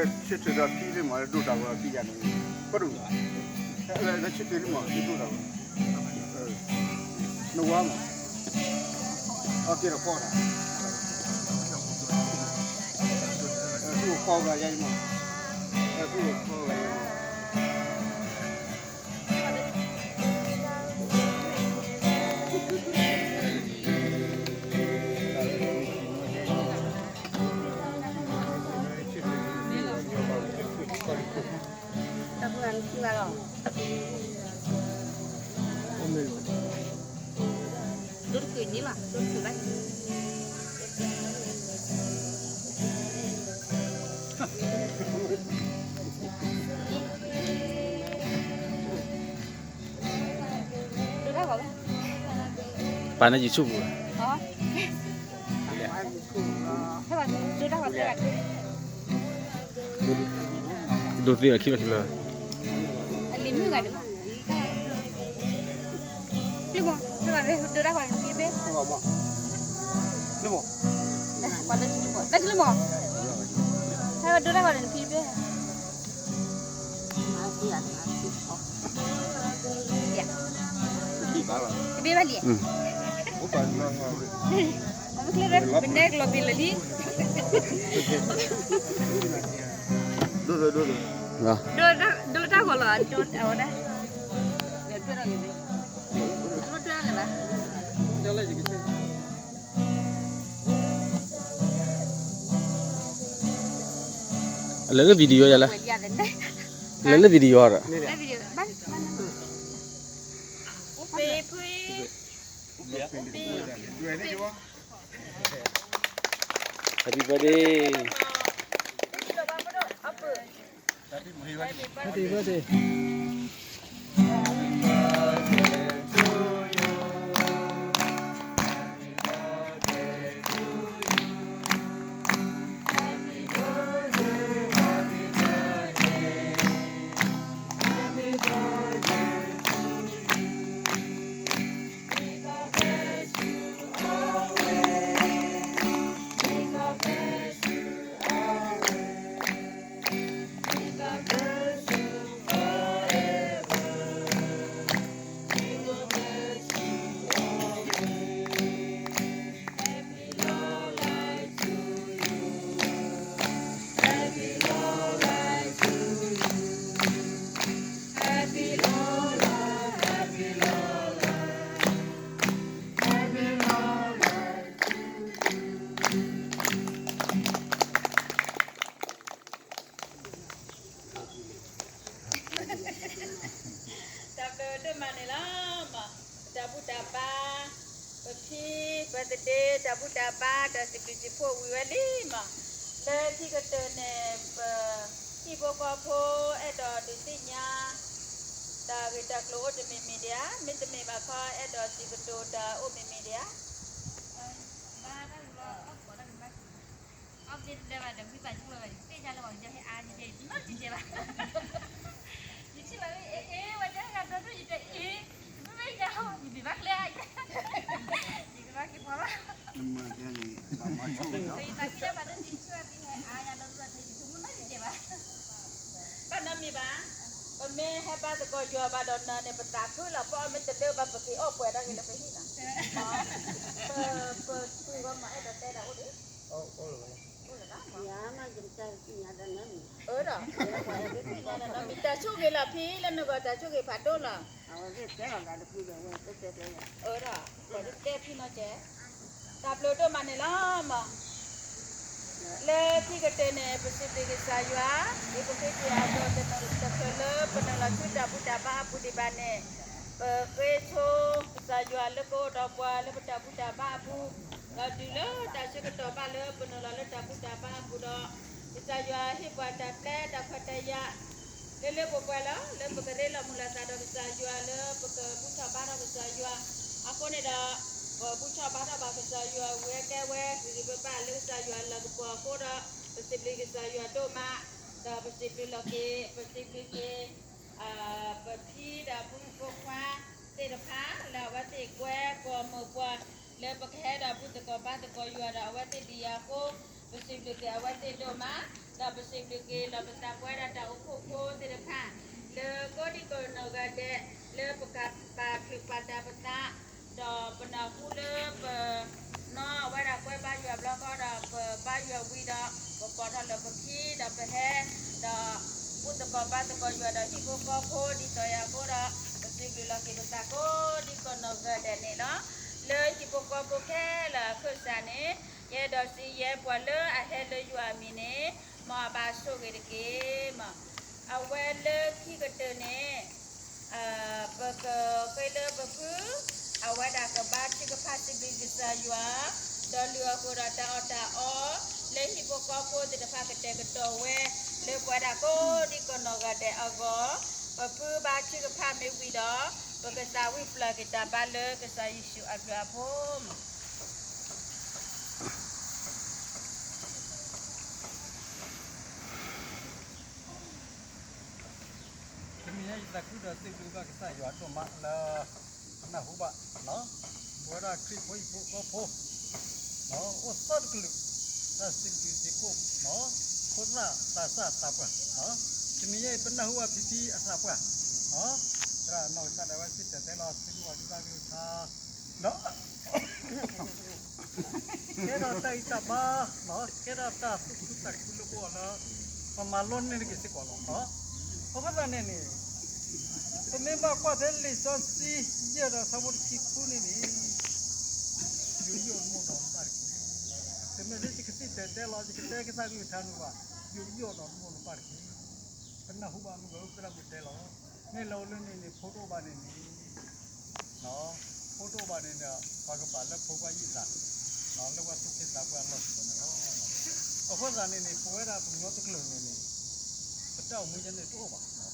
ဆၢထၢၣ်ဒီးဖံလံမး ဒိၣ်တၢ်ဂီၤဖံယၤန့ၣ် ကဒိၣ်လီၤ, လၢဆၢထၢၣ်လံမး ဒိၣ်တၢ်ဂီၤ, နဝၤမး, အကဲထီၣ်ဖီတၢ်, သူၣ်ဖီဂၤယါမး, သူၣ်ဖီဂၤယါမး. ဒိၣ်တကုာ်န့ၣ်လီၤ, ဒိၣ်တကုာ်ဘၣ်. ပာ်န့ၢ် YouTube ပူၤ, ဒိးသ့ၣ်အခံဘၣ်ခံဘၣ်, အလံၤမုၢ်ဂၤဒၣ်မး, လံၤမး, ဒိးတၢ်ဂီၤန့ၣ်ဖံဘဲ, လံၤမး, လံၤမး, ဒိးတၢ်ဂီၤန့ၣ်ဖံဘဲ. တဘ့ၣ်ဘၣ်လံ, ပနဲကလီၤဘံလၢလံ, ဒိၣ်ဒိၣ်ဒိၣ်, ဒိၣ်တၢ်ဂီၤလီၤ, ဒိၣ်အဝဲဒၣ်, ဒိၣ်တၢ်ဂီၤလီၤ. လဲၤလၢ video ယၤလဲၣ်, လဲၤလၢ video ဒီး, Happy birthday မး, တၢ်ဘျုးဒိၣ်မးန့ၣ်လီၤမး, ပတၢ်ဘူၣ်တၢ်ဘါ, ပဖံ ပသဒ့ တၢ်ဘူၣ်တၢ်ဘါ တၢ်စံးဘျုးစံးဖှိၣ်ဝံၤဝဲလံမး, လၢခံကတၢၢ်န့ၣ် ပဟံၣ်ဖိဃီဖိ အဲၣ်ဒိးဒုးသ့ၣ်ညါ တၢ်ဂ့ၢ်တၢ်ကျိၤအိၣ်တမံၤမံၤဒံးဧါ, မ့တမ့ၢ်ဘၣ်ခီ အဲၣ်ဒိးစံးကတိၤတၢ်အိၣ်မံၤမံၤဒံးဧါ. အီၣ်ဘၣ်တၢ်ဂီၤလီၤ, အီၣ်ဘၣ်တၢ်ဂီၤလီၤ, အီၣ်ဘၣ်တၢ်ဂီၤလီၤ, သ့ၣ်ညါလၢပှၤကညီဟဲအါကဲကဲ, ယနီၢ်ကဲကဲဘၣ်, ယထံၣ်လီၤအ့ အ့ ဝဲဒၣ်ဂၤဒီဒိၣ်ယတဲအ့, တမ့ၢ်ဝဲယၤ, ယဘၣ်ကျဲ, ယကဘၣ်က့ၤဖီလီၤ, ယသးခုလၢပှၤတထံၣ်ဆိၣ်အသ့ဟဲအါယၤဒီဒိၣ်ဒီး ယဆိကမိၣ်နီၢ်ကဲကဲဘၣ်. ဘၣ်နီတမံၤဘၣ်, ပမ့ၢ်ဟဲဘါသကိးယွၤဘၣ်ဒီးနၤန့ၣ် ပသးခုလီၤ ပအီၣ်မ့ၢ်တလၢဘၣ် ပက့ၤအီၣ်ပှဲၤဒၣ်က့ၤလၢပဟံၣ်နီၤ, ပ ပပုၢ်ဂီၢ်မၤအဲၣ်ဒိးတဲဒၣ်အိၣ်ဒံး, အိၣ်လၢၤဘၣ်, အၢဒီး, တၢ်ဆိၣ်ဂ့ၤလီၤဖံလၢနဂီၢ် တၢ်ဆိၣ်ဂ့ၤဖးဒိၣ်လီၤ, အၢဒီး, ပှၤဒုးတဲဖံနီၤကဲ တၢ်ဘျုးဒိၣ်မးန့ၣ်လီၤမး, လၢခံကတၢၢ်န့ၣ် ပစံးဘျုးကစၢ်ယွၤ, ဒ်ပဃ့က့ၤအဒိးတနံၤတဖျၢၣ်လၢ ပနုာ်လီၤဆူတၢ်ဘူၣ်တၢ်ဘါအပူၤဒံးဘၣ်န့ၣ်, ပဃ့ဆိကစၢ်ယွၤလၢကအိၣ်ဒီးပှၤလၢပတၢ်ဘူၣ်တၢ်ဘါအပူၤ, ဒီးတုၤလၢတၢ်ဆၢကတီၢ်ဘၣ်လၢပနုာ်လီၤလၢတၢ်ဘူၣ်တၢ်ဘါအပူၤဒီး, ကစၢ်ယွၤဟ့ၣ်ပှၤတၢ်ပျဲတၢ်ခွဲးတၢ်ယာ် လၢလၢပှဲၤပှဲၤလီၤ, လၢပကရ့လိာ်မုာ်လိာ်သးဒီးကစၢ်ယွၤ လၢပကဘူၣ်ထီၣ်ဘါထီၣ်ကစၢ်ယွၤ, အဃိန့ၣ်ဒီး, ပဘူၣ်ထီၣ်ဘါထီၣ်ဘၣ်ကစၢ်ယွၤဝံၤဝဲကဲဝဲ ဂ့ၤဂ့ၤဘၣ်ဘၣ်လၢကစၢ်ယွၤလၤကပီၤအဃိဒီး, ပစံးဘျုးကစၢ်ယွၤဒိၣ်မး, ဒီးပစံးဘျုးလီၤက့ၤ, ပစံးဘျုးက့ၤ ပဖံဒီးဖိမုၣ်ဖိခွါသ့ၣ်တဖၣ် လၢအဝဲသ့ၣ်ကွဲကိးမုၢ်ပှၤ လၢပကဟဲဒီးဘူၣ်သကိးဘါသကိးယွၤဒီးအဝဲသ့ၣ်ဒ်အံၤအဃိ, ပစံးဘျုးက့ၤအဝဲသ့ၣ်ဒိၣ်မး, ဒီးပစံးဘျုးက့ၤလီၤပသးပဝဲဒၣ်တၢ်အိၣ်ဖှိၣ်ဖိသ့ၣ်တဖၣ်, လၢကိးဒံကိးနီၢ်ဂၤဒဲး, လၢပကပာ်ချုးပာ်တၢ်ပသး, ဒီးပနၢ်ဟူလၢပ နီၢ်ဝဲဒၣ်ကွဲဘါယွၤဘျီဃီဒီး ပဘါယွၤဝံၤဒီး ပပိာ်ထီၣ်လၢပခံဒီးပဟဲ, ဒီးဘူၣ်သကိးဘါသကိးယွၤဒီးဟံၣ်ဖိဃီဖိဒ်သိးယၤအဃိဒီး, ပစံးဘျုးလီၤက့ၤပသးကိးဒံကိးနီၢ်ဂၤဒဲးန့ၣ်လီၤ. လၢဟံၣ်ဖိဃီဖိခဲလၢာ်အခၢၣ်စးန့ၣ်, ယအဲၣ်ဒိးစံးယဲပှၤလၢအဟဲလၢယွၤအမံၤန့ၣ်, မ်အဘၣ်ဆိၣ်ဂ့ၤတက့ၢ်. အဝဲလၢခံကတၢၢ်န့ၣ် ပကဃ့လၢပဖု, အဝဲဒၣ်ကဘါထုကဖၣ်စံးဘျုးကစၢ်ယွၤ, ဒီးလုၢ်အဃိဒီးတၢ်အီၣ်တၢ်အီ, လၢဟံၣ်ဖိဃီဖိသ့ၣ်တဖၣ်ကတဲာ်ကတီၤဝဲ, လၢပဝဲဒၣ်ကိးဒံကိးနီၢ်ဂၤဒဲးအဂီၢ်, ပဖုဘါထုကဖၣ်မ့ၢ်ဝံၤဒီး, ပကသးဝံၣ်ပျၢ်က့ၤတၢ်ဘါလၢကစၢ်ယ့ၣ်ၡူးအဘျုးအဖှိၣ် တနံၤညါအံၤသးခုဒီးစံးဘျုးဘၣ်ကစၢ်ယွၤဒိၣ်မးလၢ နၢ်ဟူဘၣ်, ပဝဲဒၣ်ခရံာ်ဖိဟံၣ်ဖိဃီဖိ, အိၣ်သီတကလုာ်, တၢ်စံးဘျုးစံးဖှိၣ်, ဖိသၣ်သးစၢ်သးပှၢ်, တနံၤညါအံၤ ပနၢ်ဟူဘၣ်ဖံဖံအသးပှၢ်, သရၣ်နီၢ်ကစၢ်ဒၣ်ဝဲစံၣ်တဲၤတဲလီၤ စံးဘျုးဘၣ်ကစၢ်ကလုၢ်ကထါ, ဒီး ကဲထီၣ်တၢ်ဂံၢ်တၢ်ဘါ, ကဲထီၣ်တၢ်သူၣ်ခုသးခုလၢပဂီၢ်လၢ ပမၤလိန့ၢ်တက့ၢ်စ့ၢ်ကီးလီၤ. အဃိသတးန့ၣ်န့ၣ်, ပမ့ၢ်ဘၣ်ကွၢ်ဖဲလံာ်စီဆှံ ယဲၢ်ဒီးဆၢဖိတဆံဃုန့ၣ်န့ၣ်, ယိယိၣ်တမိၢ်ဒီးနပၢ်တက့ၢ်. တမ့ၢ်လၢယကစံၣ်တဲၤတဲလီၤ ယကတဲကစၢ်ကလုၢ်ကထါန့ၣ်ဘၣ်, ယိယိၣ်ဒီးတမိၢ်နပၢ်တက့ၢ်. ပနၢ်ဟူဘၣ်မုၢ်ဂီၤအိၣ်သရၣ်မုၣ်တဲလီၤ, မ့ၢ်လၢအိၣ်လၢန့ၣ်န့ၣ် ဖိတအိၣ်ဘၣ်န့ၣ်န့ၣ် ဖိတအိၣ်ဘၣ်န့ၣ်ဒီး ပှၤကပာ်လၢဖိခွါယုၢ်သး, လၢပှၤသူၣ်က့သးပှၢ်အလီၢ်စ့ၢ်ကီးန့ၣ်လီၤ. အဃိသတးန့ၣ်န့ၣ် ပဝဲဒၣ်ပှၤကညီတကလုာ်န့ၣ်န့ၣ် ပတၢ်အိၣ်မူယဲန့ၣ်တအိၣ်ဘၣ်.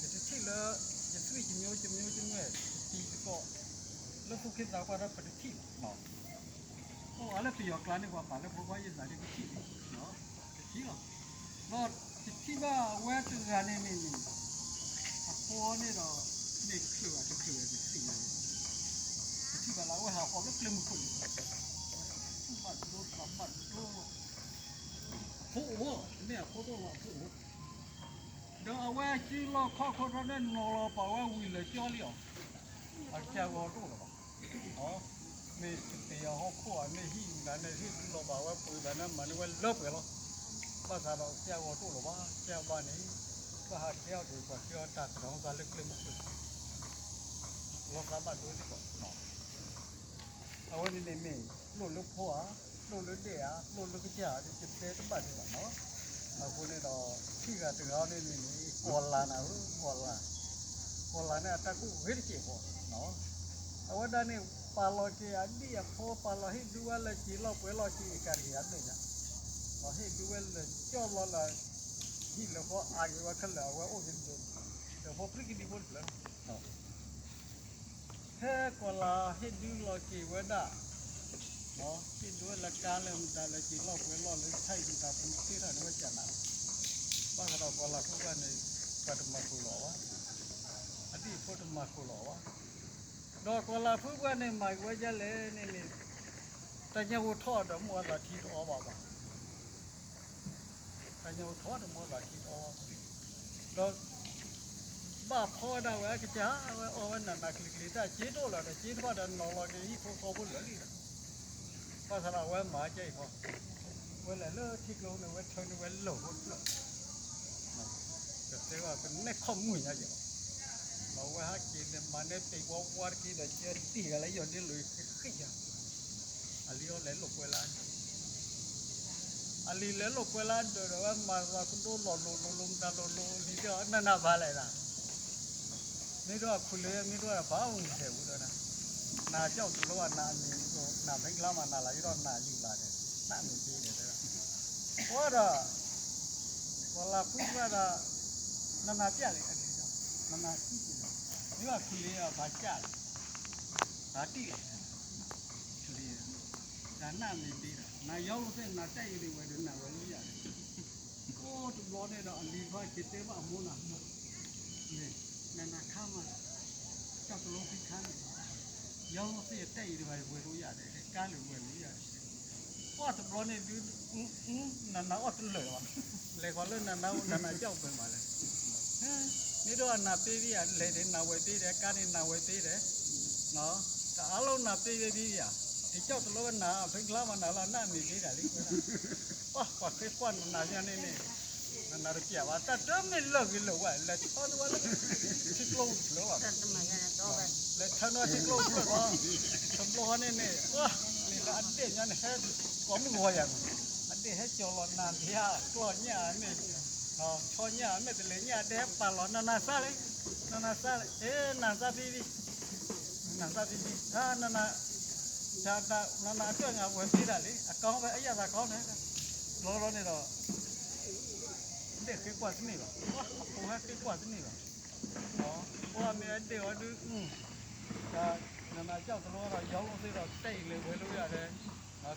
ယတထံၣ်လၢ ယသွံၣ်ယမျိုး ယမျိုး ယမျိုး တံၤသကိး လၢသူၣ်က့သးပှၢ်ဒီးပတထံၣ်ဘၣ်. အိၣ်အါလၢပယီၤကျါန့ၣ် ပှၤပာ်လၢဖိခွါယုၢ်သးန့ၣ် တထံၣ်ဘၣ်, တထံၣ်လီၤ. ဒီးတထံၣ်ဘၣ်အဝဲတဂၤန့ၣ်န့ၣ်န့ၣ်, အဖိန့ၣ်ဒီး မ့ၢ်ချုးဘၣ်တချုးဘၣ်တထံၣ်ဘၣ်, တထံၣ်ဘၣ်လၢအဝဲဟးဃီၤလၢကျဲမုၢ်ခိၣ်န့ၣ်, ဘၣ်ဒိသးဘၣ်ဒိ, အဖိအိၣ်, မ့ၢ်အဖိတအိၣ်လီၤ အဖိအိၣ်, ဒီးအဝဲစုလီၢ်ခီၣ်ခိၣ်ထီၣ်န့ၣ် နီၤလီၤပာ်ဝဲဝံၤလၢကၠီလံအီၤ, အကစၢ်ဂီၤတအိၣ်လၢၤဘၣ်. မ့ၢ်တပ့ၤအဟီၣ်ခိၣ်ဧါ မ့ၢ်ဟံၣ်မတၤန့ၣ် ဟ့ၣ်ဒုးလီၤဘၣ်ဝဲပှဲၤဘၣ်န့ၣ် မၤန့ၢ်ဝဲလၢပှဲၤလီၤ. ဘၣ်ဆၣ်ဒီးကစၢ်ဂီၤတအိၣ်လၢၤဘၣ်, ကစၢ်ဘၣ်န့ၣ် ဘၣ်ဟးကဲအီၤဒီးပှၤကဲအီၤတၢ်သရၣ်သးလၢကျဲမုၢ်ခိၣ်, လီၤသးဘၣ်ဒိသ့ၣ်ကီး အဝဲန့ၣ်န့ၣ်မ့ၢ် လိၣ်လၢဖိဧါ, လိၣ်လၢဒဲၣ်ဧါ, လိၣ်လၢကစၢ်ဧါ ယတဲတဘၣ်ဒံးဘၣ်နီၤ. အဃိန့ၣ်ဒီး ထံၣ်ဂၤတဂၤန့ၣ်န့ၣ် ကီၤလၤနၤဧၢ, ကီၤလၤ, ကီၤလၤန့ၣ်အတၢ်ကူၣ်ဂ့ၤတစဲးဖိ, အဝဲဒၣ်န့ၣ် ပာ်လီၤက့ၤအဒံၣ်အဖိ ပာ်လီၤဟ့ၣ်ဒုးဝဲလၢက့ၤလီၢ်ပှဲၤလီၢ်က့ၤအကါတဂ့ၤအဘ့ၣ်ညါ, ဒီးဟ့ၣ်ဒုးဝဲလၢကၠီလီၤလၢ ဟံၣ်လၢဃီအါက့ၤဝဲခဲလၢာ်အဝဲအိၣ်က့ၤဒိၣ်, ဒီးဖိပြံကဒံဖိတဖျၢၣ်လီၤ. ဖဲကီၤလၤဟ့ၣ်ဒုးလီၤက့ၤဝဲဒၣ်, ဟ့ၣ်ဒုးဝဲလၢကါလၢမတၤလၢက့ၤလီၢ်ပှဲၤလီၢ်လၢဆါအံၤမတၤပူၤသ့ၣ်တဖၣ်န့ၣ်ဝဲကနၤ, ဘၣ်ဆၣ်ဒီးကီၤလၤဖိပှၢ်န့ၣ် ပှၤတမၤကိၢ်လီၤဘၣ်, အဒံၣ်ဖိတမၤကိၢ်လီၤဘၣ်, ဒီးကီၤလၤဖိပှၢ်န့ၣ် မၤက့ၤဝဲဒ်လဲၣ်န့ၣ်န့ၣ်, တၢ်ညၣ်ဂိၢ်ထီၣ်ဒီးမုၢ်အသးထံတအီဘၣ်ဘၣ် တၢ်ညၣ်အိၣ်ထီၣ်တမီသးထံတအီ, ဒီး ဘၣ်ဖီဝဲဒၣ်ဝဲအကစၢ် ဝဲအီဝဲနးနးကျံၤကျံၤ တၢ်စ့တအိၣ်လၢၤဒီး စ့တဖၣ်ဒီးနီၤလီၤက့ၤဟံၣ်ဖိဃီဖိလၢာ်လံဒီး, ဘၣ်ဆၣ်ဒီးအဝဲမၤကဲအံၤခီ, ဝဲလဲၤလၢထံကျိန့ၣ် ဝဲထၢန့ၢ်ဝဲလၢၢ်ဖိတဖျၢၣ်, ကတဲဘၣ်ကနဲၣ်ခီၣ်မုၢ်ညါယဲၢ်လီၤ, ဒီးဝဲဟဲက့ၤန့ၣ် မၤန့ၢ်ပ့ၤဝါဝါတက့ၢ်ဒီး ကဲတ့ၢ်ဂၤလၢယီၤဒ့လီၤဃံဃံယၤ အလံၤအီၤလဲၤလိာ်ကွဲလၢအဒၢး, အလံၤလဲၤလိာ်ကွဲလၢအဒၢးဒီး ဝဲမၤလီၤကဒိလီၤလိၤလိၤလိၤ မတၤလိၤလိၤ လံၤဒီးနနၢ်ဖးလဲၣ်ဒၣ်, မ့ၢ်ဒိၣ်အခူလ့ မ့ၢ်ဒိၣ်ဖးအိၣ်မုာ်ထဲးဝံၤဒီး, နၤကၠီၣ်တလိၣ်နၤအမံၤ, နၤမ့ၢ်ကျါမး နၤလၢယဒီးနၤယူၤလၢ်န့ၣ်, နမ့ၢ်သ့ဒီး, အဒီး ပှၤလၢဖုဘၣ်ဒီး နနၢ်ပျၢ်လဲၣ်, နနၢ်သံက့ၤလီၤ, မ့ၢ်ဘၣ်ခူလ့အဖးကၢ်လဲၣ်, ဖးတံၢ်လဲၣ်, ခူလ့, တၢ်နၢ်မ့ၢ်ဒ့ဒီး နၤယီၤလိာ်သ့ၣ် နၤတဲအံၤဒံးဝဲဒီး နၤဝဲလံယၤ, အိၣ်တဘျီန့ၣ်ဒီး အလံၤတဖၣ်က့ၤတဲဘၣ်အမိၢ်နၤမိၢ်, နနၢ်ခါမး, ကၠီၣ်တလိၣ်သံခါန့ၣ်, ယီၤလိာ်သ့ၣ်တဲအံၤဒံးဝဲ ဝဲလိာ်ယၤဒီး ကါလၢာ်ဝဲလိာ်ယၤဒီး ကွၢ်တဘျီန့ၣ်ဒုး, နနၤအီၣ်တလၢာ်လီၤဘၣ်, လဲၤဃီၤလၢနနၤ, နနၤကၠီၣ်ပှဲၤမးလဲၣ်, မ့ၢ်ဒိၣ်အနၤပ့ၤဘံယၤ, လဲၤဒံးနၤဝဲပ့ၤဒံး, ကါန့ၣ်နၤဝဲပ့ၤဒံး, တအါလီၤနၤပ့ၤဝဲဘံယၤ, ထံကၠီၣ်တလီၤဝဲနၤ, ဖဲကျါမးနၤလီၤ နအမံၤပ့ၤဒံးလံ, ပှၤဃ့ကွၢ်နနၤညါန့ၣ်န့ၣ်, နနၤတပျဲဘၣ်, တၢ်တမ့ၢ်လၢာ်ဂ့ၤလၢာ်ဝဲ, လဲၤထၢနဝဲလၢထံကျိတဖျၢၣ်လီၤ, လဲၤထၢနဝဲထံကျိတဖျၢၣ်လီၤ, တဘျီဃီန့ၣ်န့ၣ်, နလၢအဒ့ၣ်ညါန့ၣ်ဟဲကိးမုၢ်ဂီၤယၤန့ၣ်, အဒ့ၣ်ဟဲကၠီၤလီၤနၤဒံးဧါ, ကျီၢ်ညၣ်မ့ၢ်, ဆီညၣ်မ့ၢ်တလဲၤညၣ် အဒ့ၣ်ဟဲပာ်လီၤနနၤစၢ်လံ, နနၤစၢ်လံ, နနၤစၢ်ဖံဖံ, နနၤစၢ်ဖံဖံ, နနၤ, နနၤအကၢၣ်နၤဝဲပ့ၤဒံးလံ, အကီဝဲအယၣ်သးကီန့ၣ်, ဘျီလီၤန့ၣ်ဒီး ဒ့ၣ်ဃ့ကွၢ်တန့ၢ်ဘၣ်, အဖိဟဲဃ့ကွၢ်တန့ၢ်ဘၣ်, ပှၤမ့ၢ်အဒ့ၣ်ဝဲဒုး, နနၤကၠီၣ်တလီၤဒီး ယီၤလိာ်သ့ဒီး တဲအံၤလဲၤဝဲလိယၤဒီး,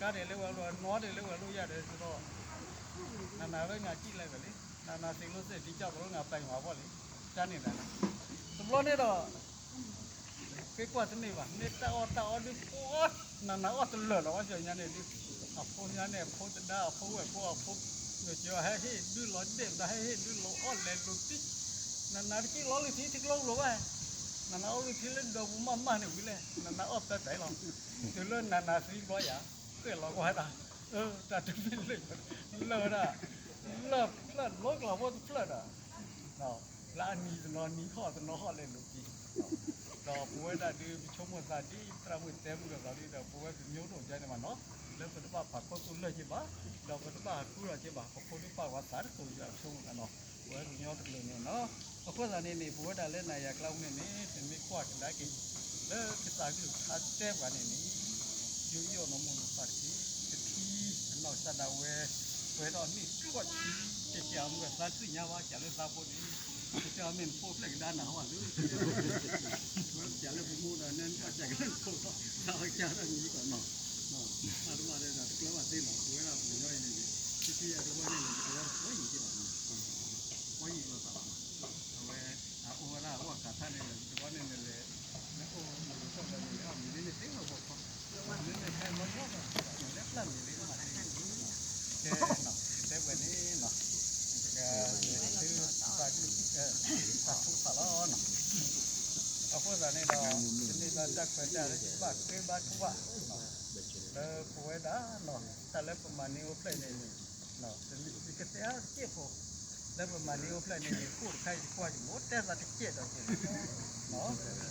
ကါဒံးလဲၤဝဲလိယၤ, နီၢ်ဒံးလဲၤဝဲလိယၤဒီး ဒီး, နနၤဝဲနၤကံၣ်လဲၤဝဲလံ, နနၤသ့လိသ့ ထံကၠီၣ်တလီၤ နၤပာ်ကမၤဖီၣ်လံ, ကါန့ၣ်ဒီး, တဘျီန့ၣ်ဒီး ဃ့ကွၢ်တန့ၢ်ဘၣ်, မ့ၢ်တၢ်အီၣ်တၢ်အီဒုးပှၤ, နနၤအီၣ်တလၢာ်လီၤ ဝဲကၠီၤညါန့ၣ်ဒုး, အဖိညါန့ၣ် အဖိတဒါ အဖိဝဲၢ်ဖိ အဖိ, ကၠီၤဟဲဟ့ၣ်ဒုးလီၤဒ့ၣ်မတၤ ဟဲဟ့ၣ်ဒုးလီၤအီၣ်လဲၤလိၤတံၢ်, နနၤတကံၣ်လီၤလုၢ်ထံထံကျိလိၤဘၣ်, နနၤအီၣ်လုၢ်ထံလၢဒီပူၤမးမးန့ၣ်ဝံၤလဲၣ်, နနၤအီၣ်ပဲပဲလီၤ, တုၤလၢနနၤသံဘျီယၤ, ဃဲၣ်လီၤကွၢ်တၢ်, တၢ်တမ့ၢ်လၢာ်, လၢာ်ဒၣ်, လၢာ်ဖျၢၣ်လိၤကျီၤဖိတဖျၢၣ်ဒီး လၢအနံၤတနီၤနံၤဟီၣ်တနီၤဟီၣ်လဲၤလိၤက့ၤ, ဒီးပဝဲဒၣ်ဒုး ပဆိကမိၣ်သးဒ်သရၣ်မုၣ်တဲမုၢ်ကသးဒ်ဒီး ပဝဲပညိၣ်ဒိၣ်ကဲန့ၣ်မးနီၤ, လၢပတဘၣ်ဖးခိၣ်သူၣ်လၢၢ်က့ၤဘၣ်, ဒီးပတဘၣ်ဟးဃုထီၣ်က့ၤဘၣ်, ပဖိဒုးပာ်ဝဲသးတကိးယွၤ ပဆိကမိၣ်သးနီၤ, ပဝဲပညိၣ်တကလုာ်န့ၣ်နီၤ, အဃိသတးန့ၣ်န့ၣ် ပဝဲဒၣ်လၢနၤယၤကျါန့ၣ်န့ၣ် ပမ့ၢ်ကွၢ်ကဒါက့ၤ လၢကစၢ်ကလုၢ်ကထါတဲပှၤန့ၣ်န့ၣ် ယိယိနီၢ်မိၢ်နီၢ်ပၢ်တက့ၢ်, တထံအနီၢ်ကစၢ်ဒၣ်ဝဲ, ပှဲၤထီၣ်န့ၢ်တြီဆံ, ကဲကဲအမုၢ်သးသ့ၣ်ညါဘၣ် ကးလၢသးဖိန့ၣ်, ကဲအမ့ၢ်နဖိဖျဲၣ်ကဒါနၤဟီၣ်လၢ, ကးလၢပမူဒီး နဘၣ်ကးကလၢနဖိလီၤ, သးကးဒီးနံၤကီးနီၤ, အတဘၣ်ဒီးတကျၢၤဘၣ်သ့လီၤ, ပဝဲဒၣ်ပှၤကညီအံၤန့ၣ်န့ၣ်, တထံအတဝီန့ၣ်န့ၣ် ပဝဲဒၣ်ပှၤယံၤက့ၤဘၣ်, ပှၤယံၤလိာ်သးဘၣ်, အဝဲ, အအိၣ်ဝဲဒၣ်အဝဲၢ်ကးထါန့ၣ် တဝီန့ၣ်န့ၣ်လဲၤ နအိၣ်မုာ်လိာ်ထီၣ်ဒီးန့ၣ် လဲၤအီၣ်မ့ၤန့ၣ် န့ၣ်သ့လီၤဘီခီ, မ့မ့ၢ်ဟဲလီၤလီၤဒီး လဲၤပျၢ်မ့ၤလၢမၤသ့န့ၣ်, ကဲ, တဲဝဲန့ၣ်နီၤ, ကဲ, သု, တၢ်ထူၣ်ဖးလီၤနီၤ, အဃိသတးန့ၣ်ဒီး တမ့ၢ်ဘၣ်တၢ်ခွဲးတၢ်ယာ်လၢယဘၣ်ဃ့ဘါထုကဖၣ်, လၢပဝဲဒၣ်နီၤ တၢ်လၢပမၤန့ၢ်အိၣ်ဖျဲၣ်န့ၣ်န့ၣ်, ယကတဲအါတက့ၢ်ဖိ, လၢပမၤန့ၢ်အိၣ်ဖျဲၣ်န့ၣ်န့ၣ် ဃိၣ်တခါအံၤယကွၢ်ယမိၢ်တဲသးတကဲးဒီးကဲး, တဲ